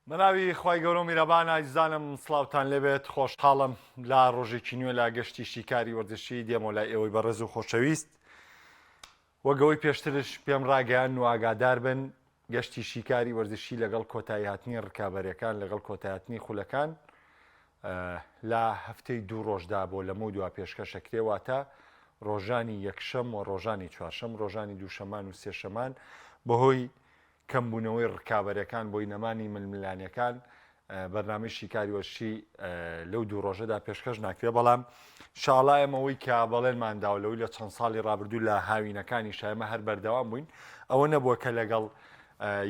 بەناوی خوای گەورە و میرەبان ئازیزانم سڵاوتان لێبێت خۆشحاڵم لە ڕۆژێکی نوێ لە گەشتی شیکاری وەرزشی دێمەوە لای ئێوەی بەڕێز و خۆشەویست وەک ئەوەی پێشترش پێم ڕاگەیان و ئاگادار بن گەشتی شیکاری وەرزشی لەگەڵ کۆتایی هاتنی ڕکابەرەکان لەگەڵ کۆتایهاتنی خولەکان لە هەفتەی دوو ڕۆژدا بۆ لەمە دوا پێشکەشەکرێ واتە ڕۆژانی یەکشەم و ڕۆژانی چوارشەم ڕۆژانی دووشەمان و سێشەمان بەهۆی کەمبوونەوەی ڕکابەرەکان بۆی نەمانی ململانێکان بەرنامەی شیکاری وەرزشی لەو دوو ڕۆژەدا پێشکەش ناکرێت بەڵام شاڵا ئێمە ئەوەی کە بەڵێنمان داوە لەوەی لە چەند ساڵی ڕابردوو لە هاوینەکانی شایمە هەر بەردەوام بووین ئەوە نەبووە کە لەگەڵ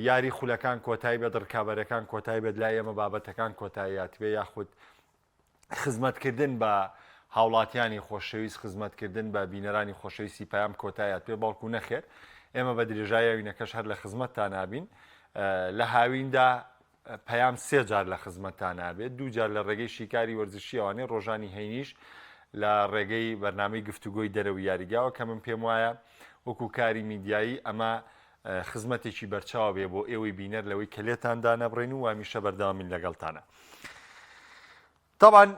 یاری خولەکان کۆتایی بێت ڕکابەرەکان کۆتایی بێت لای ئێمە بابەتەکان کۆتاییات بێ یاخود خزمەتکردن بە هاوڵاتیانی خۆشەویست خزمەتکردن بە بینەرانی خۆشەویستی پەیام کۆتایات پێ بەڵکو نەخێر ئێمە بە درێژایی هاوینەکەش هەر لە خزمەتتان نابین لە هاویندا پەیام سێ جار لە خزمەتتان نابێت دوو جار لە ڕێگەی شیکاری وەرزشیەوانێ ڕۆژانی هەینیش لە ڕێگەی بەرنامەی گفتوگۆی دەرەوەی یاریگاوە کە من پێم وایە وەکو کاری میدیایی ئەمە خزمەتێکی بەرچاو بێ بۆ ئێوەی بینەر لەوەی کە لێتان دانەبڕین و هەمیشە بەردەوامین لەگەڵتانە. تەبعەن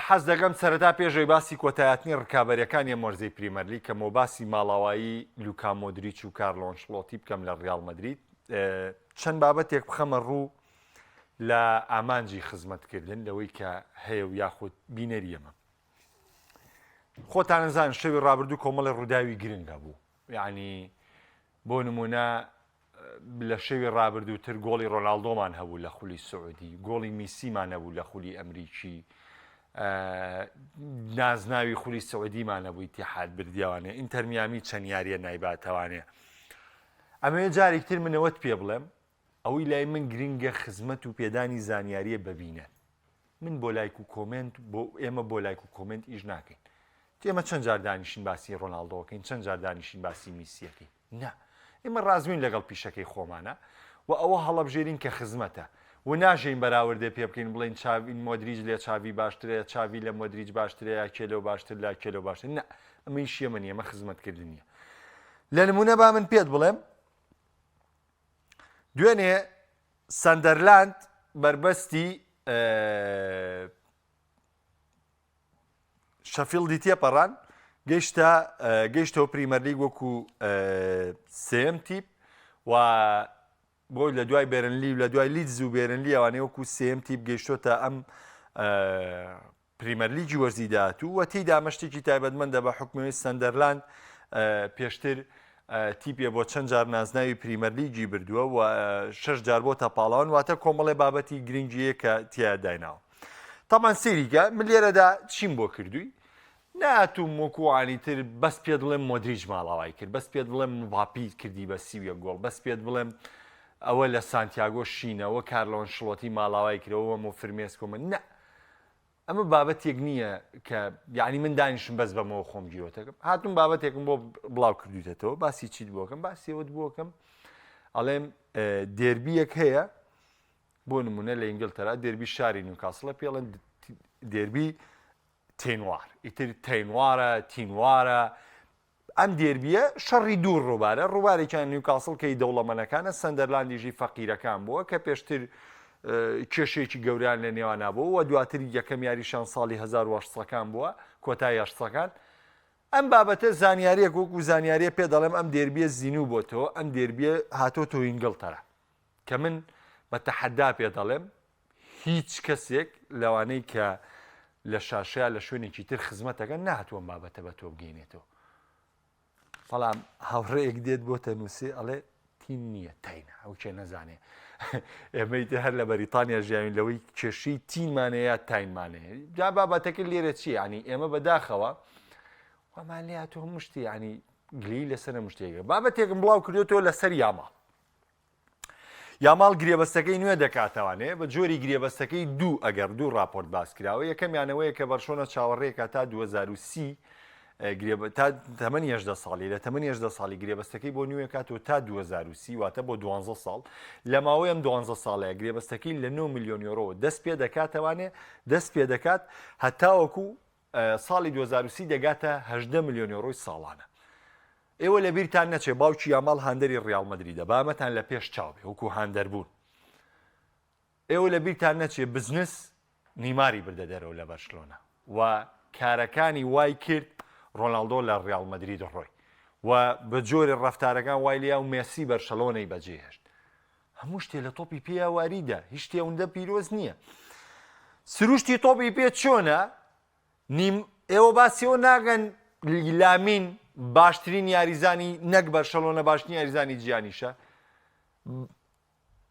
حەز دەکەم سەرەتا پێشەوەی باسی کۆتایهاتنی ڕکابەریەکانی ئەم وەرزەی پریمەرلیگ کەم و باسی ماڵاوایی لوکا مۆدریچ و کارلۆ ئەنشلۆتی بکەم لە ڕیاڵ مەدرید چەند بابەتێک بخەمە ڕوو لە ئامانجی خزمەتکردن لەوەی کە هەیە و یاخود بینەری ئەمە خۆتانەزان شەوی ڕابردوو کۆمەڵی ڕووداوی گرنگ هەبوو یعنی بۆ نمونە لە شەوی ڕابردووتر گۆڵی ڕۆناڵدۆمان هەبوو لە خولی سعودی، گۆڵی میسیمان هەبوو لە خولی ئەمریکی، نازناوی خولی سعودیمان هەبوو ئیتیحاد بردیەوانێ، ئینتەر میامی چەند یاریە نایباتەوانێ. ئەمەوێ جارێکتر منەوەت پێ بڵێم ئەوەی لای من گرنگە خزمەت و پێدانی زانیاریە بە بینەر. من بۆ لایک و کۆمێنت بۆ ئێمە بۆ لایک و کۆمێنت ئیش ناکەین. ئێمە چەند جار دانیشین باسی ڕۆناڵدۆکەین چەند جار دانیشین باسی میسیەکەین. نا ئێمە ڕازوین لەگەڵ پیشەکەی خۆمانە و ئەوە هەڵەبژێرین کە خزمەتە و ناژێین بەراوردێ پێ بکەین بڵێین چاڤی مۆدریج لە چاڤی باشترە یا چاڤی لە مۆدریج باشترە یا کێلۆ باشتر لە کێلۆ باشتر نا ئەمە ئیشی ئێمە نییە ئەمە خزمەتکردن نییە لە نمونە با من پێت بڵێم دوێنێ سەندەرلاند بەربەستی شەفیڵدی تێپەڕان گەیشتە گەیشتەوە پریمەرلیگ وەکو سێم تیپ و بۆی لە دوای بێرنلی و لە دوای لیدز و بێرنلی ئەوانەیە وەکو سێم تیپ گەیشتۆتە ئەم پریمەرلیگی وەرزی داهاتوو و تێیدا ئەمە شتێکی تایبەتمەندە بە حکومەوەی سەندەرلاند پێشتر تیپێ بۆ چەند جار نازناوی پریمەرلیگی بردووە و شش جار بۆتە پاڵەوان واتە کۆمەڵێ بابەتی گرنگیە کە تیا دایناوە. تەبعەن سەیریکە من لێرەدا چیم بۆ کردووی ناتوم وەکوانی تر بەس پێت بڵێم مۆدریج ماڵاوای کرد بەس پێت بڵێم مباپی کردی بە 31 گۆڵ بەس پێت بڵێم ئەوە لە سانتیاگۆ شینەوە کارلۆ ئەنشلۆتی ماڵاوای کرەوە مۆ فرمێسکۆ من نە ئەمە بابەتێک نییە کە یعنی من دانیشم بەس بەمەوە خۆم گیرۆتەکەم هاتم بابەتێکم بۆ بڵاو کردوتەوە باسی چیت بۆکەم باسی ئەوت بۆکەم ئەڵێم دێربیەک هەیە بۆ نمونە لە ئینگلتەرا دێربی شاری نیوکاسڵە پێڵێن دێربی تێنوار ئیتر تەینوارە تینوارە ئەم دێربیە شەڕی دوو ڕووبارە ڕووبارێکیان نیوکاسڵ کەی دەوڵەمەنەکانە سەندەرلاندیژی فەقیرەکان بووە کە پێشتر کێشێکی گەوریان لە نێوانە بوو و دواتر یەکەم یاریشان ساڵی 1970ەکان بووە کۆتای هەشتەکان ئەم بابەتە زانیاریەک وەکو زانیاریە پێ دەڵێم ئەم دێربیە زینوو بۆتەوە ئەم دێربیە هاتۆتەوە ئینگڵتەرا کە من بە تەحەدا پێ دەڵێم هیچ کەسێک لەوانەی کە لە شاشەیە لە شوێنێکی تر خزمەتەکە ناتوەم بابەتە بە تۆ بگەینێتەوە بەڵام هاوڕێیەک دێت بۆ تەنووسێ ئەڵێ تین نییە تاینە ئەو کێ نەزانێ ئێمەی هەر لە بەریتانیا ژیاوین لەوەی کێشەی تینمانەیە یا تاینمانەیە جا بابەتەکە لێرە چی ینی ئێمە بەداخەوە وەمان لێ هاتوو هەموو شتی ینی گلی لەسەر هەموو شتێکە بابەتێکم بڵاو کردوێتەوە لەسەر یاماڵ یاماڵ گرێبەستەکەی نوێ دەکاتەوانێ بە جۆری گرێبەستەکەی دوو ئەگەر دوو راپۆرت باس کراوە یەکەمیانەوەیە کە بەرشۆنە چاوەڕێکە تا 2030 تا تەمەنی 18 ساڵی لە تەمەنی 18 ساڵی گرێبەستەکەی بۆ نوێ کاتەوە تا 2030 واتە بۆ 12 ساڵ لە ماوەی ئەم 12 ساڵەیە گرێبەستەکەی لە 9 میلیۆن یۆرۆ دەست پێ دەکاتەوانێ دەست پێ دەکات هەتاوەکو ساڵی 2030 دەگاتە 18 میلیۆن یۆرۆی ساڵانە. ئێوە لە بیرتان نەچێ باوکی یاماڵ هاندەری ڕیاڵ مەدریدە با ئەمەتان لە پێش چاو بێ وەکو هاندەر بوون. ئێوە لە بیرتان نەچێ بزنس نیماری بردە دەرەوە لە بەرشلۆنە و کارەکانی وای کرد ڕۆناڵدۆ لە ڕیاڵ مەدرید ڕۆی و بە جۆری ڕەفتارەکان وای لیا و مێسی بەرشەلۆنەی بەجێهێشت. هەموو شتێ لە تۆپی پێیا واریدە، هیچ شتێ ئەوندە پیرۆز نییە. سروشتی تۆپی پێ چۆنە؟ نیم ئێوە باسی ئەوە ناکەن لامین باشترین یاریزانی نەک بەرشەلۆنە باشترین یاریزانی جیهانیشە.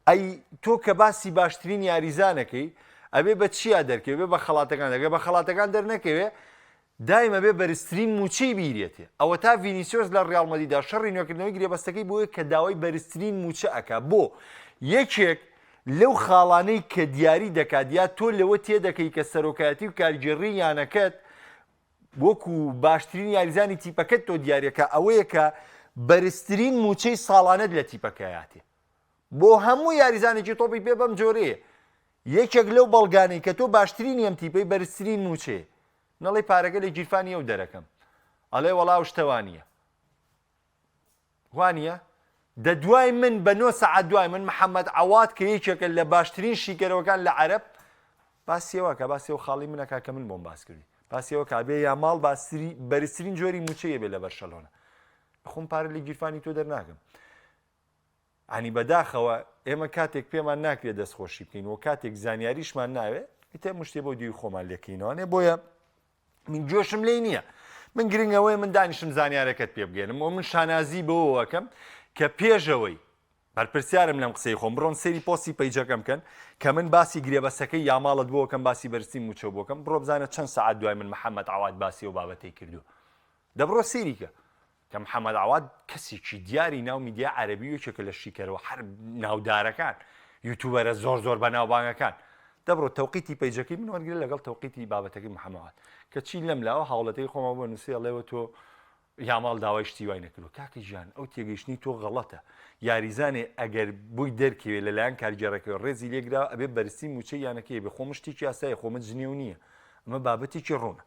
ئەی تۆ کە باسی باشترین یاریزانەکەی ئەبێ بە چیا دەرکەوێ بێ بە خەڵاتەکان دەگە بە خەڵاتەکان دەرنەکەوێ دایم ئەبێ بەرزترین موچەی بیرێتێ ئەوەتا ڤینیسیۆس لە ڕیاڵ مەدریدا شەڕی نوێکردنەوەی گرێبەستەکەی بۆیە کە داوای بەرزترین موچە ئەکا بۆ یەکێک لەو خاڵانەی کە دیاری دەکات یا تۆ لەوە تێدەکەی کە سەرۆکایەتی و کارگێڕی یانەکەت وەکو باشترین یاریزانی تیپەکەت تۆ دیارەکە ئەوەیە کە بەرزترین موچەی ساڵانەت لە تیپەکەیاتێ بۆ هەموو یاریزانێکی تۆپی پێ بەم جۆرەیە یەکێک لەو بەڵگانەی کە تۆ باشترینی ئەم تیپەی بەرزترین موچەیە نەڵێی پارەکە لە گیرفانی ئەو دەرەکەم ئەڵێ وەڵا ئەو شتە وانییە وانییە دە دوای من بە نۆ سەعات دوای من محەممەد عەواد کە یەکێکە لە باشترین شیکەرەوەکان لە عەرەب باسیەوە کە باسی ئەو خاڵی منەکە کە من بۆم باس کردی باسیەوە کا بێ یا ماڵ باستری بەرزترین جۆری موچەیە بێ لە بەرشەلۆنە خۆم پارە لە گیرفانی تۆ دەرناکەم عنی بەداخەوە ئێمە کاتێک پێمان ناکرێت دەستخۆشی بکەین و کاتێک زانیاریشمان ناوێ ئیتر مشتێ بۆ دوی خۆمان لێکەینەوانێ بۆیە من گوێشم لێی نییە من گرنگ ئەوەیە من دانیشم زانیارەکەت پێ بگەێنم و من شانازی بەوەکەم کە پێشەوەی بەرپرسیارم لەم قسەی خۆم بڕۆن سەیری پۆستی پەیجەکەم بکەن کە من باسی گرێبەستەکەی یاماڵت بۆکەم باسی بەرزترین موچە بۆکەم بڕۆ بزانە چەند سەعات دوای من محەممەد عواد باسی ئەو بابەتەی کردووە دەبڕۆ سەیری کە کە محەمەد عەواد کەسێکی دیاری ناو میدیای عەرەبی و یەکێکە لە شیکەرەوە هەر ناودارەکان یوتوبەرە زۆر زۆر بەناوبانگەکان دەبڕۆ تەوقیتی پەیجەکەی من وەرگرە لەگەڵ تەوقیتی بابەتەکەی محەمەد عەواد کە چی لەم لاوە هاوڵەتەکەی خۆمان بۆ نووسی ئەڵێوە تۆ یاماڵ داوای شتی وای نەکردو کاکە گیان ئەو تێگەیشتنی تۆ غەڵەتە یاریزانێ ئەگەر بۆی دەرکەوێ لەلایەن کارگێڕەکەوە ڕێزی لێگرا ئەبێ بەرزترین مووچەی یانەکەی بێ خۆ شتێکی یاسایی خۆمە جنێو نییە ئەمە بابەتێکی ڕوونە.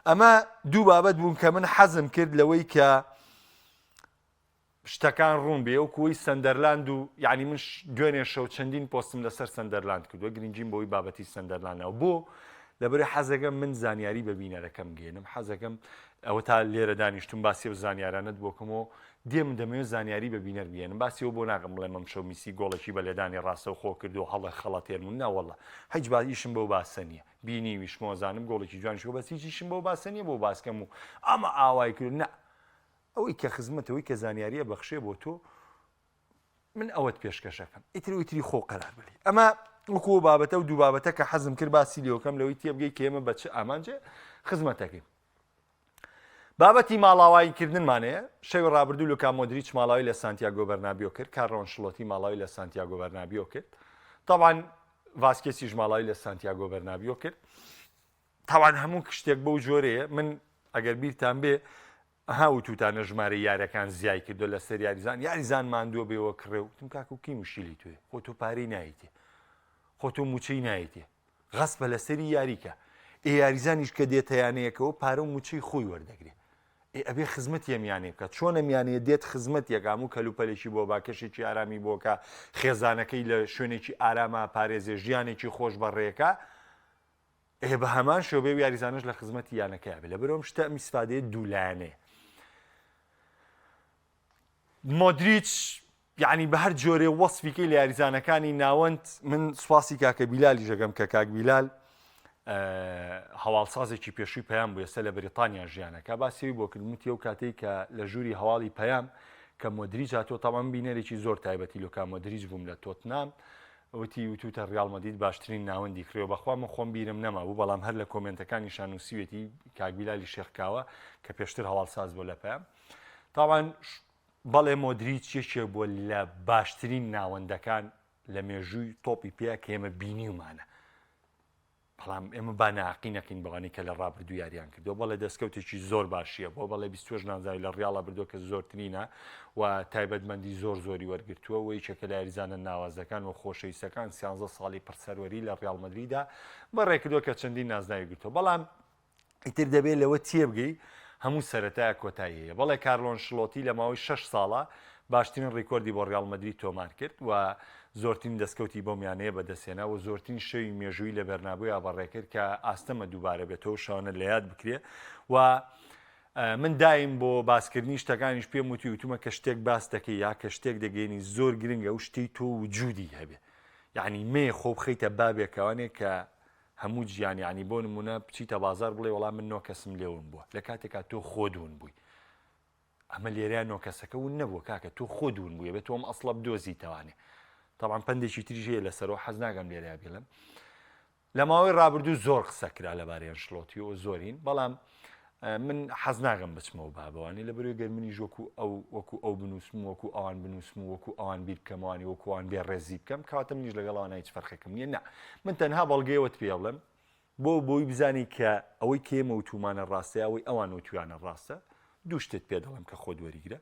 ئەمە دوو بابەت بوون کە من حەزم کرد لەوەی کە شتەکان ڕوون بێ و کوی سەندەرلاند و یعنی من دوێنێ شەو چەندین پۆستم لەسەر سەندەرلاند کردووە گرنگیم بۆی بابەتی سەندەرلاندەوە بۆ لەبەر حەزەکەم من زانیاری بە بینەرەکەم گەێنم حەزەکەم ئەوە تا لێرە دانیشتم باسی و زانیارانت بۆکەمەوە دێم دەمەوێت زانیاری بە بینەر بگەێنم باسی ئەوە بۆ ناکەم بڵێم ئەمشەو میسی گۆڵێکی بە لێدانی ڕاستەوخۆ کرد و هەڵە خەڵەتێنم و نەوەڵا هیچ با ئیشم بەو باسە نییە بینیویشمەوە زانم گۆڵێکی جوانیش کرد بەس هیچ ئیشم بەو باسە نییە بۆ باسکەم و ئەمە ئاوای کرد نا ئەوەی کە خزمەت ئەوەی کە زانیاریە بەخشێ بۆ تۆ من ئەوەت پێشکەشەکەم ئیتر ئیتری خۆ قەرار بلی ئەمە وەکو بابەتە و دوو بابەتە کە حەزم کرد باسی لێوەکەم لەوەی تێبگەی کە ئێمە بە چ ئامانجێ خزمەتەکەین بابەتی ماڵاوایی کردنمان هەیە، شەوی ڕابردوو لوکا مۆدریچ ماڵاوی لە سانتیاگۆ بەرنابیۆ کرد، کارلۆ ئەنشلۆتی ماڵاوی لە سانتیاگۆ بەرنابیۆ کرد، تەبعەن ڤاسکێسیش ماڵاوی لە سانتیاگۆ بەرنابیۆ کرد. تاوان هەموو شتێک بەو جۆرەیە من ئەگەر بیرتان بێ ها وتوتانە ژمارە یارەکان زیای کردو لەسەر یاریزان یاریزان ماندووە بێوە کڕێ وتم کاکو کی مشیلی توێ خۆ تۆ پارەی نایتێ خۆ تۆ موچەی نایتێ غەسپە لەسەری یاریکە ئێ یاریزانیش کە دێتە یانەیەکەوە پارە و موچەی خۆی وەردەگرێ ئێ ئەبێ خزمەتی ئەم یانەیە بکات چۆن ئەم یانەیە دێت خزمەت یەکە هەموو کەلوپەلێکی بۆ با کەشێکی ئارامی بۆکە خێزانەکەی لە شوێنێکی ئاراما پارێزێ ژیانێکی خۆش بەڕێکە ئێ بە هەمان شێوە و یاریزانش لە خزمەتی یانەکەیا بێ لەبەرئەوە ئەم شتە ئەم ئیسفادەیە دوولایەنەیە مۆدریچ یەعنی بە هەر جۆرێ وەسفی کەی لە یاریزانەکانی ناوەند من سوپاسی کاکە بیلالیش ئەکەم کە کاک بیلال هەواڵسازێکی پێشووی پەیام بوو ئێستا لە بەریتانیا ژیانەکە باسی ئەوی بۆ کردم وتی ئەو کاتەی کە لە ژووری هەواڵی پەیام کە مۆدریچ هاتووە تەبعەن بینەرێکی زۆر تایبەتی لۆکا مۆدریچ بووم لە تۆتنام وتی وتوتە ڕیاڵ مەدید باشترین ناوەندی کڕیەوە بەخوا من خۆم بیرم نەمابوو بەڵام هەر لە کۆمێنتەکانیشان نووسیوێتی کاک بیلالی شێخ کاوە کە پێشتر هەواڵساز بوو لە پەیام تاوان بەڵێ مۆدریچ یەکێک بووە لە باشترین ناوەندەکان لە مێژووی تۆپی پێ کە ئێمە بینیومانە بەڵام ئێمە با ناقی نەکەین بەوانەی کە لە ڕابردوو یاریان کردو بەڵێ دەستکەوتێکی زۆر باشیە بۆ بەڵێ 28 نازناوی لە ڕیاڵا بردووە کە زۆرترینە و تایبەتمەندی زۆر زۆری وەرگتووە و یەکێکە لە یاریزانە ناوازەکان و خۆشەویستەکان 13 ساڵی پڕسەروەری لە ڕیاڵ مەدریدا بەڕێکردووە کە چەندین نازناوی گرتووە بەڵام ئیتر دەبێت لەوە تێبگەی هەموو سەرەتایەک کۆتایی هەیە. بەڵێ کارلۆ ئەنشلۆتی لە ماوەی شەش ساڵە باشترین ڕیکۆردی بۆ ڕیاڵ مەدرید تۆمار کرد و زۆرترین دەستکەوتی بەم یانەیە بەدەستهێنا و زۆرترین شەوی مێژووی لە بێرنابۆیا بەڕێکرد کە ئاستەمە دووبارە بێتەوە و شەوانە لە یاد بکرێ و من دایم بۆ باسکردنی شتەکانیش پێم وتی وتومە کە شتێک باس دەکەی یا کە شتێک دەگەێنی زۆر گرنگە و شتەی تۆ وجودی هەبێ یعنی مێ خۆ بخەیتە بابێکەوانێک کە هەموو جیان یعنی بۆ نمونە بچیتە بازار بڵێ وەڵام من نۆ کەسم لێون بووە لە کاتێکا تۆ خۆدون بووی ئەمە لێرەیا نۆکەسەکە ون نەبووە کاکە تۆ خۆت ون بوویە بێت تۆ ئەم ئەسڵە بدۆزیتەوانێ تەبعەن پەندێکی تریش هەیە لەسەرەوە حەز ناکەم لێرەیا بیڵێم لە ماوەی ڕابردوو زۆر قسە کرا لەبارەی ئەنشلۆتی و زۆرین بەڵام من حەز ناکەم بچمەوە بابەوانی لە بەرەوەی گەر منیش وەکو ئەو وەکو ئەو بنووسم وەکو ئەوان بنووسم و وەکو ئەوان بیر بکەمەوانی وەکو ئەوان بێ ڕێزی بکەم کەواتە منیش لەگەڵ ئەوان هیچ فەرقێکم نییە نا من تەنها بەڵگەیەوەت پێ بڵێم بۆ بۆی بزانی کە ئەوەی کە ئێمە وتوومانە ڕاستە یا ئەوەی ئەوان وتویانە ڕاستە، دوو شتت پێ دەڵێم کە خۆت وەریگرە.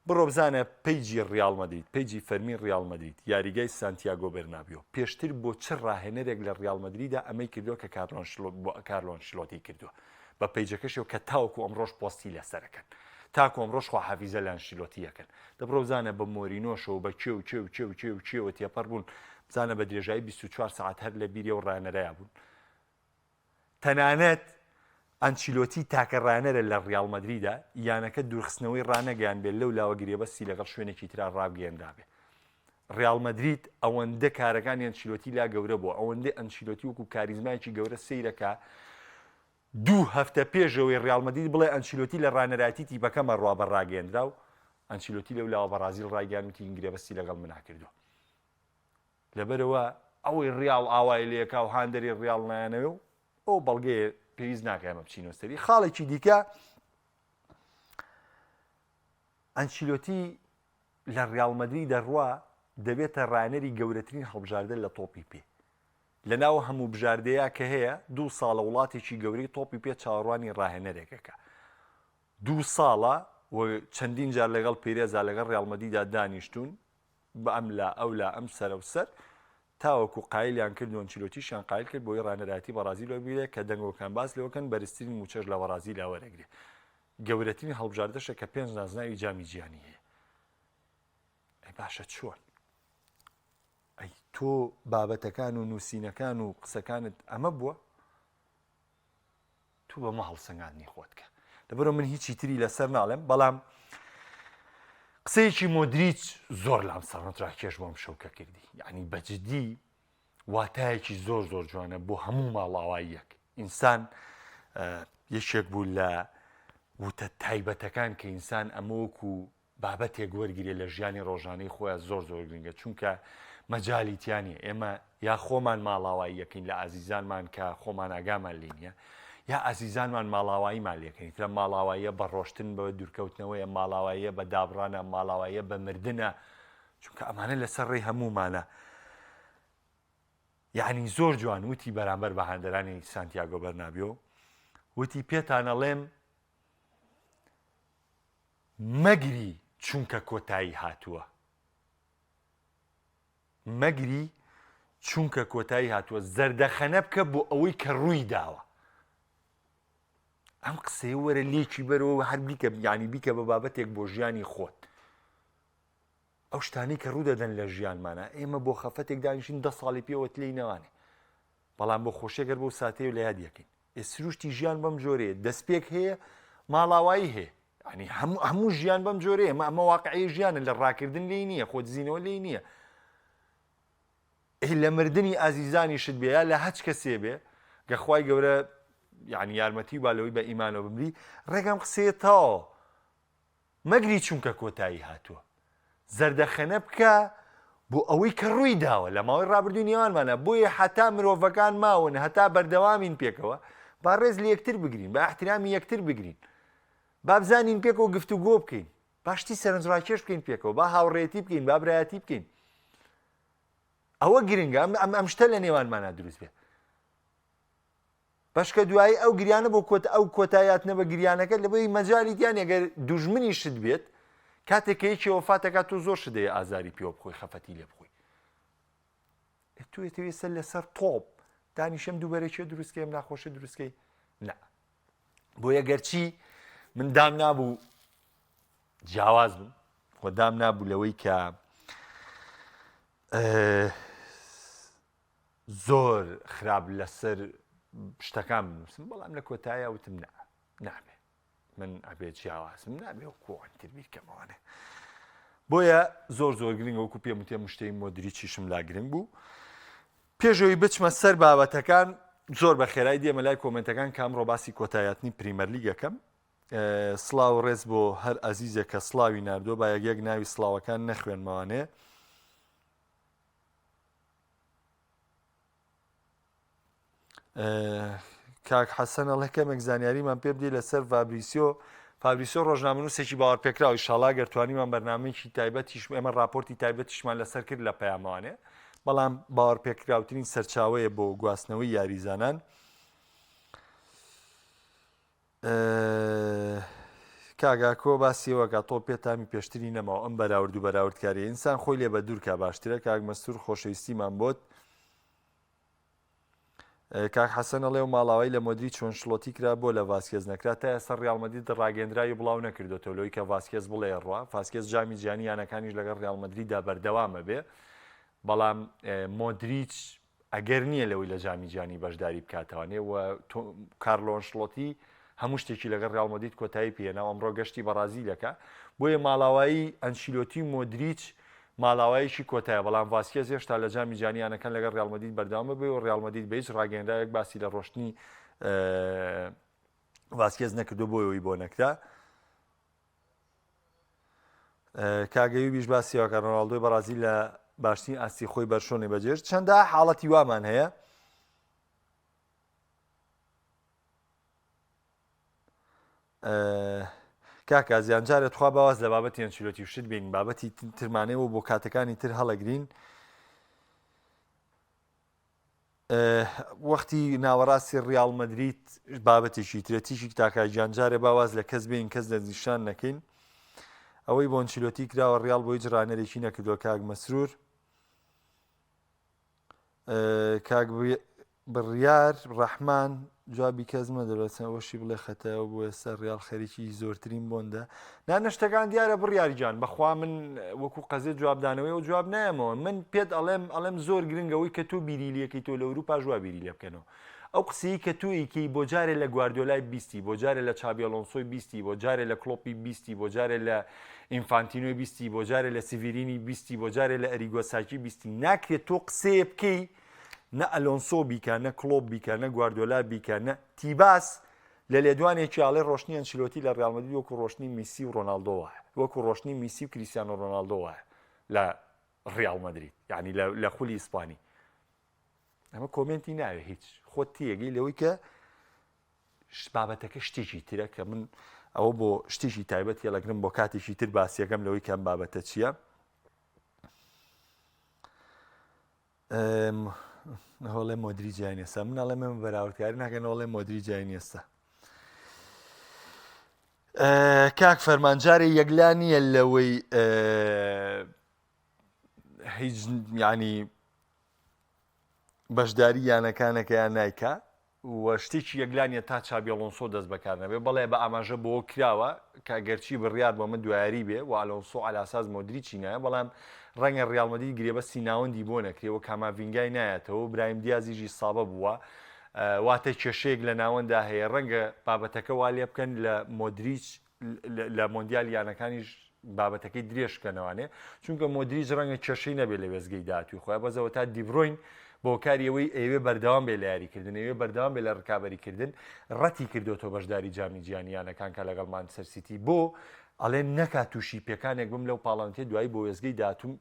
بڕۆ بزانە page ی ڕیاڵ مەدرید، page ی فەرمی ڕیاڵ مەدرید، یاریگای سانتیاگۆ بێرنابیۆ، پێشتر بۆ چ ڕاهێنەرێک لە ڕیاڵ مەدریدا ئەمەی کردووە کە کارلۆ ئەنشلۆتی کردووە بە page ەکەشیەوە کە تاوەکو ئەمڕۆش پۆستی لەسەرەکەن. تاکو ئەمڕۆش خواحافیزە لە ئەنشیلۆتی ئەکەن. دە بڕۆ بزانە بە مۆرینۆشەوە بە کێ و کێ و کێ و کێ و کێوە تێپەڕ بوون، بزانە بە درێژایی 24 سەعات هەر لە بیری ئەو ڕایەنەرەیا بوون. تەنانەت ئەنچیلۆتی تاکە ڕایەنەرە لە ڕیاڵ مەدریدا یانەکە دوورخستنەوەی ڕانەگەیاندبێ لەو لاوە گرێبەستی لەگەڵ شوێنێکی ترا ڕابگەیەنرابێ. ڕیاڵ مەدرید ئەوەندە کارەکانی ئەنچیلۆتی لا گەورە بووە، ئەوەندەی ئەنچیلۆتی وەکو کاریزمایەکی گەورە سەیرەکا، دوو هەفتە پێش ئەوەی ریال مەدرید بڵێ ئەنچیلۆتی لە رانەرایەتی تیپەکەمە ڕوا بە راگەیەندراو، ئەنچیلۆتی لەو لاوە بەڕازیل رایگەیاند وتی گرێبەستی لەگەڵ منا کردووە. لەبەرئەوە ئەوەی ریاڵ ئاوای لێکا و هاندەری ریاڵ نایانەوێ و ئەو بەڵگەیە پێویست ناکا ئێمە بچینەوە سەری. خاڵێکی دیکە ئەنچیلۆتی لە ریاڵ مەدرید دەڕوا دەبێتە راهێنەری گەورەترین هەڵبژاردە لە تۆپی پێ. لەناو هەموو بژاردەیا کە هەیە، دوو ساڵە وڵاتێکی گەورەی تۆپی پێ چاوەڕوانی ڕاهێنەرێکەکە. دوو ساڵە و چەندین جار لەگەڵ پێرێزا لەگەڵ ڕیاڵ مەدریدا دانیشتوون، بە ئەم لا ئەو لا ئەم سەرە و سەر، تاوەکو قایلیان کرد و ئەنچیلۆتیشیان قایل کرد بۆی ڕاهێنەرایەتی بەڕازیل وەربگرێ کە دەنگۆکان باس لەوەکەن بەرزترین مووچەش لە بەڕازیلا وەرەگرێ. گەورەترین هەڵبژاردەشە کە پێنج نازناوی جامی جیهانی هەیە. ئەی باشە چۆن؟ ئەی تۆ بابەتەکان و نووسینەکان و قسەکانت ئەمە بووە؟ تۆ بەمە هەڵسەنگاندنی خۆت کە. لەبەرئەوە من هیچی تری لەسەر ناڵێم بەڵام قسەیەکی مۆدریچ زۆر لام سەرنجڕاکێش بۆم شەو کە کردی یعنی بەجددی واتایەکی زۆر زۆر جوانە بۆ هەموو ماڵاواییەک ئینسان یەکێک بوو لە وتە تایبەتەکان کە ئینسان ئەمە وەکو بابەتێک وەرگرێ لە ژیانی ڕۆژانەی خۆیا زۆر زۆر گرنگە چونکە مەجالی تیا نیە ئێمە یا خۆمان ماڵاوایی یەکەین لە ئازیزانمان کە خۆمان ئاگامان لێ نیە یا ئازیزانمان ماڵاواییمان لێکەین ترە ماڵاواییە بە ڕۆشتن بە دوورکەوتنەوەیە ماڵاواییە بە دابڕانە ماڵاواییە بە مردنە چونکە ئەمانە لەسەر ڕێی هەموومانە یعنی زۆر جوان وتی بەرامبەر بە هاندەرانی سانتیاگۆ بەرنابیۆ وتی پێتانەڵێم مەگری چونکە کۆتایی هاتووە. مەگری چونکە کۆتایی هاتووە، زەردەخەنە بکە بۆ ئەوەی کە ڕووی داوە. ئەم قسەیە وەرە لێکی بەرەوە هەر بیکە یانی بیکە بە بابەتێک بۆ ژیانی خۆت. ئەو شتانەی کە ڕوودەدەن لە ژیانمانە ئێمە بۆ خەفەتێک دانیشین دە ساڵی پێوە تلەی نەوانێ بەڵام بۆ خۆشیە گەر بەو ساتەیە لە یاد یەکەین ئێ سروشتی ژیان بەم جۆرەیە دەستپێک هەیە ماڵاوایی هەیە ینی هەموو هەموو ژیان بەم جۆرەیە ئەمە ئەمە واقعی ژیانە لە ڕاکردن لێی نییە خۆدزینەوە لێی نییە لە مردنی ئازیزانیشت بێ یا لە هەچ کەسێ بێ گە خوای گەورە یعنی یارمەتی با لەوەی بە ئیمانەوە بمری ڕێگەم قسەیە تەواوە مەگری چونکە کۆتایی هاتووە. زەردەخەنە بکە بۆ ئەوەی کە ڕووی داوە لە ماوەی ڕابردووی نێوانمانە، بۆیە هەتا مرۆڤەکان ماون، هەتا بەردەوامین پێکەوە، با ڕێز لە یەکتر بگرین، با ئیحترامی یەکتر بگرین، با بزانین پێکەوە گفتوگۆ بکەین، با شتی سەرنجڕاکێش بکەین پێکەوە، با هاوڕێیەتی بکەین، با برایەتی بکەین. ئەوە گرنگە ئەم ئەم ئەم شتە لە نێوانمانا دروست بێ. بەشکە دوایی ئەو گریانە بۆ کۆتا ئەو کۆتایاتنە بە گریانەکە لەبەی مەجالی تیا نیە گەر دوژمنیشت بێت کاتێک کە یەکێ وەفات دەکات تۆ زۆر شت دەیە ئازاری پێوە بخۆی خەفەتی لێ بخۆی ئێ تۆ ئێتەوێ سەر لەسەر تۆپ دانیشم دووبەرەکیە دروستکەیم ناخۆشە دروستکەی نا بۆیە گەرچی من دام نابوو جیاواز بم. و دام نابوو لەوەی کە زۆر خراپ لەسەر شتەکان بنووسم بەڵام لە کۆتایە وتم نا نابێ من ئەبێ جیاوازم نابێ وەکو ئەوانی تر بیرکەمەوانێ بۆیە زۆر زۆر گرنگە وەکو پێم وتێ مشتەی مۆدریچیشم لا گرنگ بوو پێشەوەی بچمە سەر بابەتەکان زۆر بە خێرای دێمە لای کۆمنتەکان کام ڕۆباسی کۆتایاتنی پریمەرلیگەکەم سڵاو ڕێز بۆ هەر ئەزیزێک کە سڵاوی ناردووە با یەک یەک ناوی سڵاوەکان نەخوێنمەوانێ کاک حەسەن ئەڵێ کەمێک زانیاریمان پێ بدەی لەسەر ڤابریسیۆ فابریسیۆ ڕۆژنامەنووسێکی باوەڕپێکراو ئیشاڵا گەر توانیمان بەرنامەیەکی تایبەتیش ئێمە راپۆرتی تایبەتیشمان لەسەر کرد لە پەیامەوانێ بەڵام باوەڕپێکراوترین سەرچاوەیە بۆ گواستنەوەی یاریزانان. کاک ئاکۆ باسی ئەوە کا تۆپ پێ تامی پێشتری نەماوە ئەم بەراورد و بەراوردکاریە ئینسان خۆی لێ بە دوور کا باشترە کاک مەستور خۆشەویستیمان بۆت کاک حەسەن ئەڵێ و ماڵاوای لە مۆدریچ و ئەنشلۆتی کرا بۆ لە ڤاسکێز نەکرا تا ئێستا ڕیاڵ مەدرید ڕاگەندراوی بڵاو نەکردۆتەوە لەوەی کە ڤاسکێز بڵێ ڕوا ڤاسکێز جامی جیهانی یانەکانیش لەگەڵ ڕیاڵ مەدریددا بەردەوامە بێ بەڵام مۆدریچ ئەگەر نییە لەوەی لە جامی جیهانی بەشداری بکاتەوانێ و کارلۆ ئەنشلۆتی هەموو شتێکی لەگەڵ ریال مەدرید کۆتایی پێهێنا و ئەمڕۆ گەشتی بەڕازیلەکە بۆیە ماڵاوایی ئەنشیلۆتی و مۆدریچ ماڵاوایەکی کۆتایە بەڵام ڤاسکێز هێشتا لە جامی جیهانی یانەکان لەگەڵ ریال مەدرید بەردەوامە بێ و ریال مەدرید بە هیچ ڕاگەیەنراوێک باسی لە ڕۆشتنی ڤاسکێز نەکردو بۆ ئەوەی بۆ نەکرا. کاک ئەیوبیش باسی ئەوە کە ڕۆناڵدۆی بەڕازیل لە باشترین ئاستی خۆی بەرشۆنی بەجێش چەندە حاڵەتی وامان هەیە کاکە زیان جارێ تخوا باواز لە بابەتی ئەنچیلۆتی و شت بین بابەتی ترمانەوە بۆ کاتەکانی تر هەڵەگرین وەختی ناوەڕاستی ڕیاڵ مەدرید بابەتێکی ترە تیشی تاکا گیان جارێ با واز لە کەس بێین کەس دەستنیشان نەکەین ئەوەی بۆ ئەنچیلۆتی کراوە ڕیاڵ بۆ هیچ ڕانەرێکی نەکردووە کاک مەسرور کاک بڕیار ڕەحمان جوابی کەس مەدەرەوە ئەوەشی بڵێ خەتایەوە بۆ ئێستا ڕیاڵ خەریکی زۆرترین بۆندە نا نە شتەکان دیارە بڕیار گیان بەخوا من وەکو قەزێ جوابدانەوەی و جواب نایەمەوە من پێت ئەڵێم ئەڵێم زۆر گرنگە ئەوەی کە تۆ بیری لەکەی تۆ لە ئەوروپاش وا بیری لێ بکەنەوە ئەو قسەی کە تۆ ئیکەی بۆ جارێ لە گواردیۆلای بیستی بۆ جارێ لە چابی ئەلۆنسۆی بیستی بۆ جارێ لە کلۆپی بیستی بۆ جارێ لە ئینفانتینۆی بیستی بۆ جارێ لە سیڤیرینی بیستی بۆ جارێ لە ئەریگۆ ساکی بیستی ناکرێت تۆ قسەیە بکەی نە ئەلۆنسۆ بیکە نە کلۆپ بیکە نە گواردیۆلا بیکە نە تیباس لە لێدوانێکی ئاڵێ ڕۆشتنی ئەنچیلۆتی لە ڕیاڵ مەدرید وەکو ڕۆشتنی میسی و ڕۆناڵدۆ وایە وەکو ڕۆشتنی میسی و کریستیانۆ ڕۆناڵدۆ وایە لە ڕیاڵ مەدرید یعنی لە خولی ئیسپانی ئەمە کۆمێنتی ناوێ هیچ خۆت تێگەی لەوەی کە بابەتەکە شتێکی ترە کە من ئەوە بۆ شتێکی تایبەت هێڵەگرم بۆ کاتێکی تر باسیەکەم لەوەی کەم بابەتە چییە؟ ئەڵێ مۆدریچ جای نێستا من ئەڵێم ئێمە بەراوردکاری ناکەن ئەڵێ مۆدریچ جای نێستا کاک فەرمان جارێ یەکلا نییە لەوەی هیچ ینی بەشداری یانەکانەکەیان نایکا و شتێکی یەکلا نیە تا چابی ئەلۆنسۆ دەست بەکار نەبێ، بەڵێ بە ئاماژە بەوە کراوە کە گەرچی بڕیار بۆ ئەمە دوایاری بێ و ئەلۆنسۆ عەلاساس مۆدریچی نایە، بەڵام ڕەنگە ڕیاڵ مەدرید گرێبەستی ناوەندی بۆ نەکرێ و کاماڤینگای نایەتەوە و برایم دیازیش ئیسابە بووە، واتە کێشەیەک لە ناوەندا هەیە، ڕەنگە بابەتەکە وا لێبکەن لە مۆدریچ لە مۆندیالی یانەکانیش بابەتەکەی درێژ بکەنەوانێ چونکە مۆدریچ ڕەنگە کێشەی نەبێت لە وێستگەی داهاتووی خۆیان بەس ئەوەتا دیبرۆین بۆکاری ئەوەی ئەیەوێ بەردەوام بێ لە یاریکردن ئەیەوێ بەردەوام بێ لە ڕکابەریکردن ڕەتی کردوێتەوە بەشداری جامی جیهانی یانەکان کە لەگەڵ مانچستەر سیتی بۆ ئەڵێن نەکا تووشی پێکانێک بم لەو پاڵەوانێتیە دوایی بۆ وێستگەی داهاتووم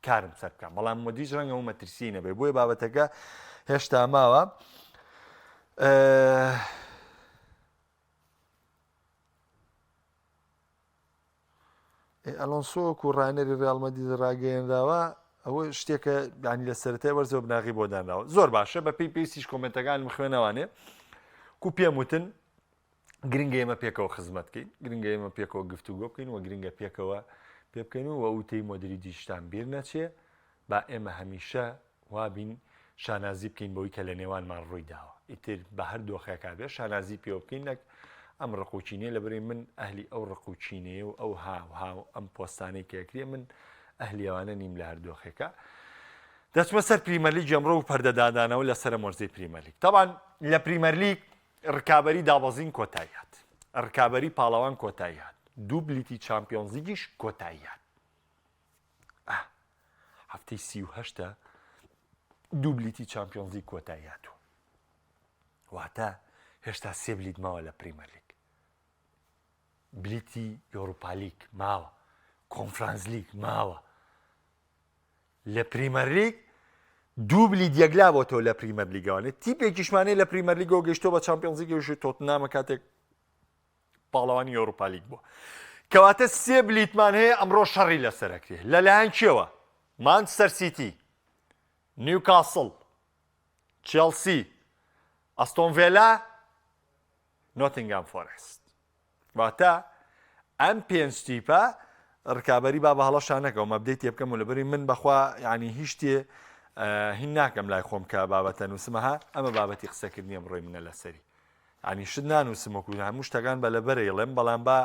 کارم سەر بکەم بەڵام مۆدریچ ڕەنگە و مەترسی نەبێ بۆیە بابەتەکە هێشتا ماوە. ئەلۆنسۆ وەکو ڕانەری ڕیاڵ مەدرید ڕاگەیەنراوە ئەوە شتێکە ینی لە سەرەتای وەرزەوە بناغی بۆ دانراوە زۆر باشە بە پێی پێویستیش کۆمنتەکانم خوێنەوانێ کو پێم وتن گرنگە ئێمە پێکەوە خزمەت بکەین گرنگە ئێمە پێکەوە گفتوگۆ بکەین و گرنگە پێکەوە پێ بکەین و وتەی مۆدریدیشتان بیر نەچێ با ئێمە هەمیشە وابین شانازی بکەین بەوەی کە لە نێوانمان ڕووی داوە ئیتر بە هەر دۆخێکا بێ شانازی پێوە بکەین نەک. ئەم ڕق و کینەیە لەبەرەی من ئەهلی ئەو ڕق و کینەیە و ئەو ها و ها و ئەم پۆستانەی کە ئەکرێ من ئەهلی ئەوانە نیم لە هەر دۆخێکا. دەچمە سەر پریمەرلیگ ئەمڕۆ و پەردەدادانەوە لەسەر ئەم وەرزەی پریمەرلیگ. تەبعەن لە پریمەرلیگ ڕکابەری دابەزین کۆتایی هات، ڕکابەری پاڵەوان کۆتایی هات، دوو بلیتی چامپیۆنزلیگیش کۆتایی هات. ئاه هەفتەی 38 دوو بلیتی چامپیۆنزلیگ کۆتایی هاتووە. واتە هێشتا سێ بلیت ماوە لە پریمەرلیگ. بلیتی یۆروپالیگ ماوە، کۆنفرانسلیگ ماوە. لە پریمەرلیگ دوو بلیت یەکلا بۆتەوە لە پریمەرلیگەوانێ تیپێکیشمانەیە لە پریمەرلیگەوە گەیشتۆ بە چامپیۆنزلیگ ئەویش تۆتنامە کاتێک پاڵەوانی یۆروپالیگ بووە کەواتە سێ بلیتمان هەیە ئەمڕۆ شەڕی لەسەرەکرێ لەلایەن کێوە مانچستەر سیتی نیوکاسڵ چێڵسی ئەستۆن ڤێلا نۆتینگام فۆرست واتە ئەم پێنج تیپە ڕکابەری با بە هەڵەشا نەکەوم ئەبدەی تێبکەم و لەبەری من بەخوا یعنی هیچ شتێ هین ناکەم لای خۆم کە بابەتە نووسمەها ئەمە بابەتی قسەکردنی ئەمڕۆی منە لەسەری ینی شت نانووسم وەکو هەموو شتەکان بە لەبەرەی ڵێم بەڵام با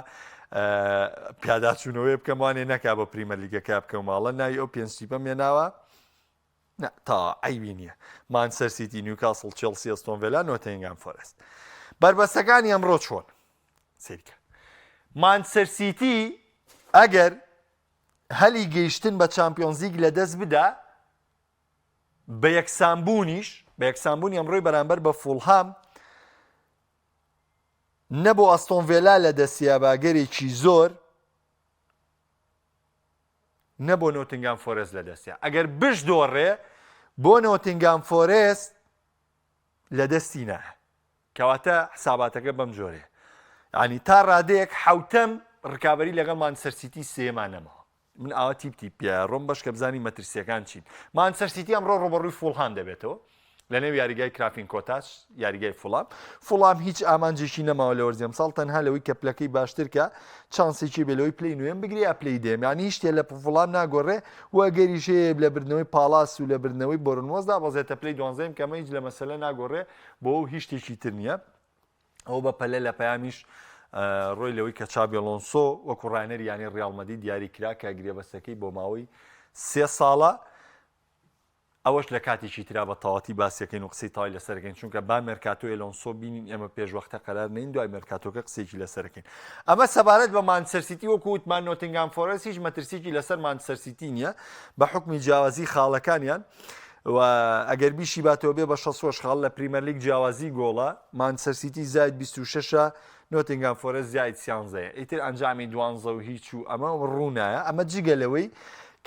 پیاداچوونەوەی بکەم وانێ نەکا بە پریمەرلیگەکە بکەم ماڵە ناوی ئەو پێنج تیپەم هێناوە نا تا عەیبی نییە مانچستەر سیتی نیوکاسڵ چێڵسی ئەستۆن ڤێلا نۆتینگهام فۆرست بەربەستەکانی ئەمڕۆ چۆن سەیرکە مانچستەر سیتی ئەگەر هەلی گەیشتن بە چامپیۆنزلیگ لەدەست بدا بە یەکسانبوونیش بە یەکسانبوونی ئەمڕۆی بەرامبەر بە فوڵهام نەبۆ ئەستۆن ڤێلا لە دەستیا باگەرێکی زۆر نە بۆ نۆتنگام فۆرێست لەدەستیا ئەگەر بشدۆڕێ بۆ نۆتنگام فۆرێست لەدەستی نایە کەواتە حساباتەکە بەم جۆرەیە ینی تا ڕادەیەک حوتەم ڕکابی لەگەڵ مانچستەر سیتی سێمان نەماوە من ئاوا تیپ تیپ ڕۆم بەش کە بزانی مەترسیەکان چین مانچستەر سیتی ئەمڕۆ ڕوبەڕووی فوڵهام دەبێتەوە لەنێو یاریگای کرافین کۆتاج، یاریگای فوڵام. فوڵام هیچ ئامانجێکی نەماوە لە وەرزی ئەمساڵ تەنها لەوەی کە پلەکەی باشتر کە چانسێکی بێ لەوەی پلەی نوێم بگرێ یا پلەی دەیەم یانی هیچ شتێ لە فوڵام ناگۆڕێ و ئەگەریش هەیە لە بردنەوەی پاڵاس و لە بردنەوەی بۆرنمۆس دابەزێتە پلەی دوانزەیەم کە ئەمە هیچ لە مەسەلە ناگۆڕێ بۆ ئەو هیچ شتێکی تر نییە. ئەو بە پەلە لە پەیامیش ڕۆی لەوەی کە چابی ئەلۆنسۆ وەکو ڕاهێنەری یانەی ڕیاڵ مەدرید دیاری کرا کە گرێبەستەکەی بۆ ماوەی سێ ساڵە ئەوەش لە کاتێکی ترا بە تەواتی باسیەکەین و قسەی تەوای لەسەر ئەکەین چونکە با مێرکاتۆی ئەلۆنسۆ بینین ئێمە پێشوەختە قەرار نەین دوای مێرکاتۆکە قسەیەکی لەسەر ئەکەین ئەمە سەبارەت بە مانچستەر سیتی وەکو وتمان نۆتینگهام فۆرێست هیچ مەترسیەکی لەسەر مانچستەر سیتی نییە بە حوکمی جیاوازی خاڵەکانیان و ئەگەر بیشی باتەوە بێ بە 66 خاڵ لە پریمەرلیگ جیاوازی گۆڵە مانچستەر سیتی زاید 26 نۆتینگهام فۆرێست زیای سیانزەیە ئیتر ئەنجامی دوانزە و هیچ و ئەمە ڕوونایە ئەمە جگە لەوەی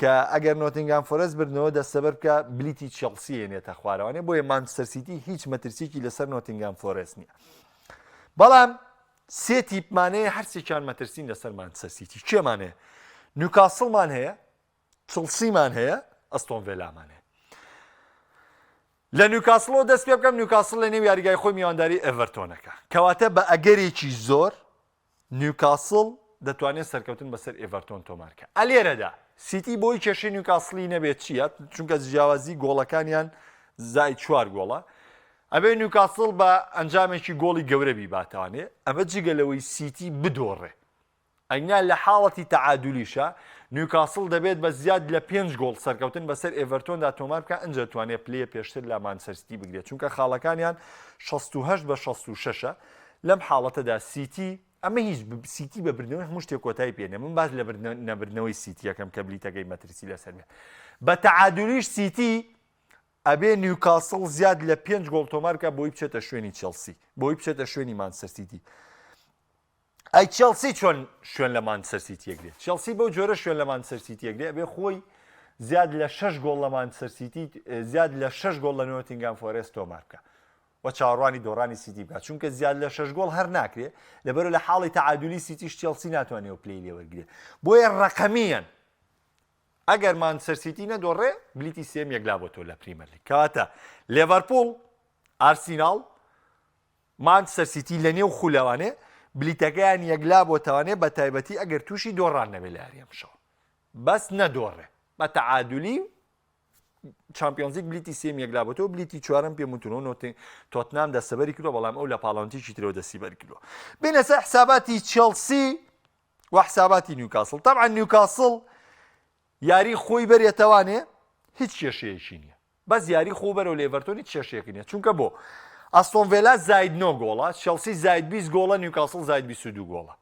کە ئەگەر نۆتینگهام فۆرێست بردنەوە دەستەبەر بکە بلیتی چێڵسی هێنێتە خوارەوانێ بۆیە مانچستەر سیتی هیچ مەترسیکی لەسەر نۆتینگهام فۆرێست نییە بەڵام سێ تیپمانەیە هەرسێکیان مەترسین لەسەر مانچستەر سیتی کێمان هەیە نیوکاسڵمان هەیە چڵسیمان هەیە ئەستۆن ڤێلامان هەیە لە نیوکاسڵەوە دەست پێ بکەم نیوکاسڵ لە نێو یاریگای خۆی میوانداری ئێڤەرتۆنەکە کەواتە بە ئەگەرێکی زۆر نیوکاسڵ دەتوانێت سەرکەوتن بەسەر ئێڤەرتۆن تۆمارکە ئەلێرەدا سیتی بۆی کێشەی نیوکاسڵی نەبێت چییە چونکە جیاوازی گۆڵەکانیان زای چوار گۆڵە ئەبێ نیوکاسڵ بە ئەنجامێکی گۆڵی گەورە بیباتوانێ ئەمە جگە لەوەی سیتی بدۆڕێ ئەگنا لە حاڵەتی تەعادولیشا، نیوکاسڵ دەبێت بە زیاد لە پێنج گۆڵ سەرکەوتن بەسەر ئێڤەرتۆندا تۆمار بکات ئنجا توانێت پلەیە پێشتر لە مانچستەر سیتی بگرێت چونکە خاڵەکانیان 68 بە 66 ە لەم حاڵەتەدا سیتی ئەمە هیچ سیتی بە بردنەوەی هەموو شتێک کۆتایی پێنێ من باس لە نەبردنەوەی سیتیەکەم کە بلیتەکەی مەترسی لەسەر بێت بە تەعادولیش سیتی ئەبێ نیوکاسڵ زیاد لە پێنج گۆڵ تۆمار بکات بۆی بچێتە شوێنی چێڵسی بۆی بچێتە شوێنی مانچستەر سیتی ئەی چێڵسی چۆن شوێن لە مانچستەر سیتی ئەگرێ؟ چێڵسی بەو جۆرە شوێن لە مانچستەر سیتی ئەگرێ ئەبێ خۆی زیاد لە شەش گۆڵ لە مانچستەر سیتی زیاد لە شەش گۆڵ لە نۆتینگهام فۆرێست تۆمار بکە و چاوەڕوانی دۆڕانی سیتی بکات چونکە زیاد لە شەش گۆڵ هەر ناکرێ لەبەر لە حاڵی تەعادولی سیتیش چێڵسی ناتوانێت و پلەی لێوەرگرێ بۆیە ڕەقەمیان ئەگەر مانچستەر سیتی نەدۆڕێ بلیتی سێم یەکلا بۆ تۆ لە پریمەرلیگ کەواتە لێڤەرپوڵ ئارسیناڵ مانچستەر سیتی لە نێو خولەوانێ بلیتەکەیان یەکلا بۆتەوانێ بە تایبەتی ئەگەر تووشی دۆڕان نەبێ لە یاری ئەمشەوە بەس نەدۆڕێ بە تەعادولی. چامپیۆنزیک بلیتی سێم یەکلابەتەوە بلیتی چوارم پێم وتونەوە نۆتی تۆتنام دەستەبەری کردووە بەڵام ئەو لە پاڵاوتێکی ترەوە دەستی بەر کردووە بینە سەر حساباتی چێڵسی و حساباتی نیوکاسڵ تەبعەن نیوکاسڵ یاری خۆی بەرێتەوانێ هیچ کێشەیەکی نییە بەس یاری خۆ بەرەو لێڤەرتۆن هیچ کێشەیەکی نییە چونکە بۆ ئەستۆن ڤێلا زاید 9 گۆڵە چێڵسی زاید 20 گۆڵە نیوکاسڵ زاید 22 گۆڵە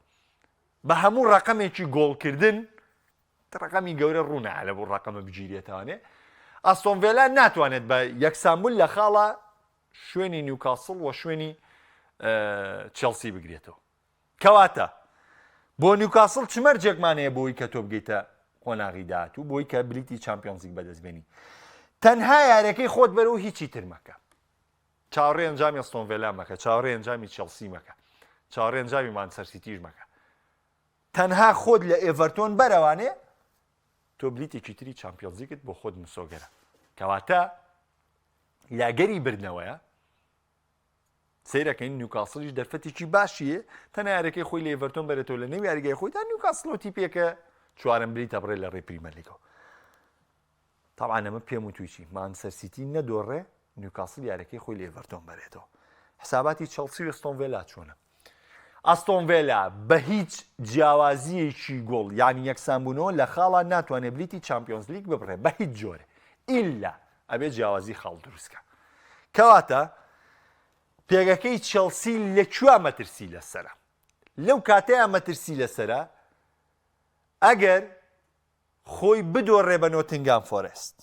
بە هەموو ڕقەمێکی گۆڵکردن ڕقەمی گەورە ڕوونە لە بۆ ڕقەمە بگیرێتوانێ ئەستۆن ڤێلا ناتوانێت بە یەکسانبوون لە خاڵە شوێنی نیوکاسڵ و شوێنی چێڵسی بگرێتەوە کەواتە بۆ نیوکاسڵ چ مەرجێکمان هەیە بۆی کە تۆ بگەیتە قۆناغی داهاتوو بۆی کە بلیتی چامپیۆنزیک بەدەست بێنی تەنها یاریەکەی خۆت بەرەو هیچی تر مەکە چاوەڕێ ئەنجامی ئەستۆن ڤێلا مەکە چاوەڕێ ئەنجامی چێڵسی مەکە چاوەڕێ ئەنجامی مانچستەر سیتیش مەکە تەنها خۆت لە ئێڤەرتۆن بەرەوانێ تۆ بلیتێکی تری چامپیۆنزیکت بۆ خۆت مسۆگەرە کەواتە لاگەری بردنەوەیە سەیرەکەین نیوکاسڵیش دەرفەتێکی باشیە تەنها یاریەکەی خۆی لە ئێڤەرتۆن بەرێتەوە لە نێو یاریگای خۆیدا نیوکاسڵ و تیپێکە چوارەم بلیتە بڕێ لە ڕێ پریمەرلیگەوە تاوان ئەمە پێم وتووی چی مانچستەر سیتی نەدۆڕێ نیوکاسڵ یاریەکەی خۆی لە ئێڤەرتۆن بەرێتەوە حساباتی چڵسی و ئەستۆن ڤێلا چۆنە ئەستۆن ڤێلا بە هیچ جیاوازیەکی گۆڵ یعنی یەکسانبوونەوە لە خاڵا ناتوانێت بلیتی چامپیۆنز لیگ ببڕێ بە هیچ جۆرێ ئیلا ئەبێ جیاوازی خاڵ دروستکە کەواتە پێگەکەی چێڵسی لە کوێ مەترسی لەسەرە لەو کاتەیە مەترسی لەسەرە ئەگەر خۆی بدۆڕێ بە نۆتنگام فۆرست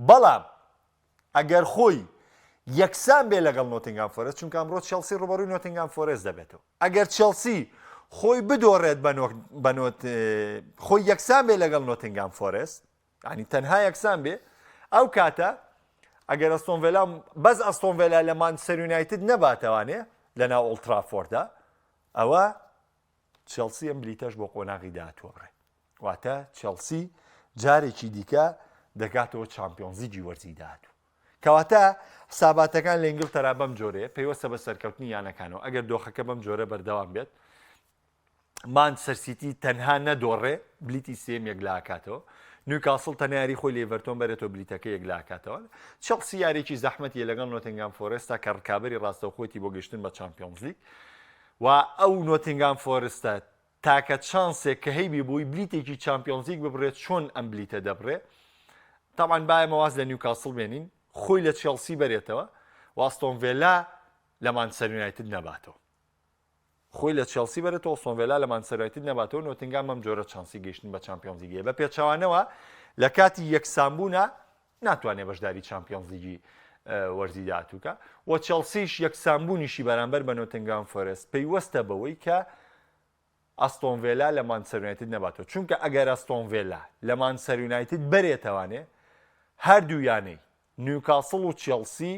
بەڵام ئەگەر خۆی یەکسان بێ لەگەڵ نۆتنگام فۆرست چونکە ئەمڕۆ چێڵسی ڕوبەڕووی نۆتنگام فۆرست دەبێتەوە ئەگەر چێڵسی خۆی بدۆڕێت بە نۆت خۆی یەکسان بێ لەگەڵ نۆتنگام فۆرست ینی تەنها یەکسان بێ ئەو کاتە ئەگەر ئەستۆن ڤێلا بەس ئەستۆن ڤێلا لە مانچستەر یونایتد نەباتەوانێ لە ناو ئۆڵترافۆردا ئەوە چێڵسی ئەم بلیتەش بۆ قۆناغی داهاتووە بڕێ واتە چێڵسی جارێکی دیکە دەگاتەوە چامپیۆنزیگی وەرزی داهاتوو کەواتە حساباتەکان لە ئینگلتەرا بەم جۆرەیە پەیوەستە بە سەرکەوتنی یانەکانەوە ئەگەر دۆخەکە بەم جۆرە بەردەوام بێت مانچستەر سیتی تەنها نەدۆڕێ بلیتی سێم یەکلاکاتەوە نیوکاسڵ تەنها یاری خۆی لە ئێڤەرتۆن بەرێتەوە بلیتەکە یەکلاکاتەوە چێڵسی یاریێکی زەحمەتیە لەگەڵ نۆتنگام فۆرێستا کە ڕکابەری ڕاستەوخۆیتی بۆ گەشتن بە چامپیۆنزلیگ و ئەو نۆتنگام فۆرستە تاکە چانسێک کە هەیبی بووی بلیتێکی چامپیۆنزلیگ ببڕێت چۆن ئەم بلیتە دەبڕێ تاوان با ئێمە واز لە نیوکاسڵ بێنین خۆی لە چێڵسی بەرێتەوە و ئاستۆن ڤێلا لە مانچستەر یونایتد نەباتەوە خۆی لە چێڵسی بەرێتەوە ئەستۆن ڤێلا لە مانچستەر یونایتد نەباتەوە نۆتنگام بەم جۆرە چانسی گەیشتن بە چامپیۆنزلیگ هەیە بە پێچەوانەوە لە کاتی یەکسانبوونە ناتوانێت بەشداری چامپیۆنزلیگی وەرزی داهاتووکە و چێڵسیش یەکسانبوونیشی بەرامبەر بە نۆتنگام فۆرێست پەیوەستە بەوەی کە ئەستۆن ڤێلا لە مانچستەر یونایتد نەباتەوە چونکە ئەگەر ئەستۆن ڤێلا لە مانچستەر یونایتد بەرێتەوانێ هەردوو یانەی نیوکاسڵ و چێڵسی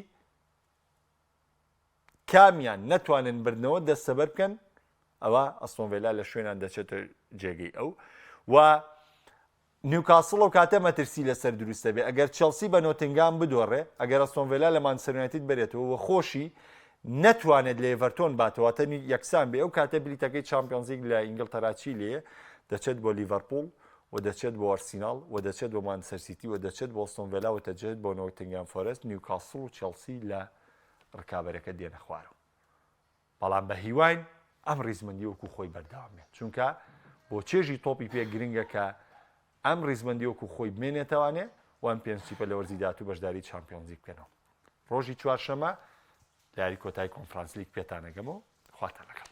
کامیان نەتوانن بردنەوە دەستەبەر بکەن ئەوە ئەستۆن ڤێلا لە شوێنان دەچێتە جێگەی ئەو و نیوکاسڵ ئەو کاتە مەترسی لەسەر دروست دەبێت ئەگەر چێڵسی بە نۆتنگام بدۆڕێ ئەگەر ئەستۆن ڤێلا لە مانچستەر یونایتد بەرێتەوە و خۆشی نەتوانێت لە ئێڤەرتۆن باتەوە واتە یەکسان بێ ئەو کاتە بلیتەکەی چامپیۆنزلیگ لە ئینگلتەرا چی لێیە دەچێت بۆ لیڤەرپوڵ و دەچێت بۆ ئەرسیناڵ و دەچێت بۆ مانچستەر سیتی و دەچێت بۆ ئەستۆن ڤێلا و دەچێت بۆ نۆتنگام فۆرێست نیوکاسڵ و چێڵسی لە ڕکابەرەکە دێنە خوارەوە بەڵام بە هیواین ئەم ڕیزبەندی وەکو خۆی بەردەوام بێت چونکە بۆ چێژی تۆپی پێ گرنگە کە ئەم ڕیزبەندی وەکو خۆی بمێنێتەوانێ و ئەم پێنج تیپە لە وەرزی داهاتوو بەشداری چامپیۆنزلیگ بکەنەوە ڕۆژی چوارشەمە لە یاری کۆتای کۆنفرانسلیگ پێتانەگەمەوە خواتان لەگەڵ.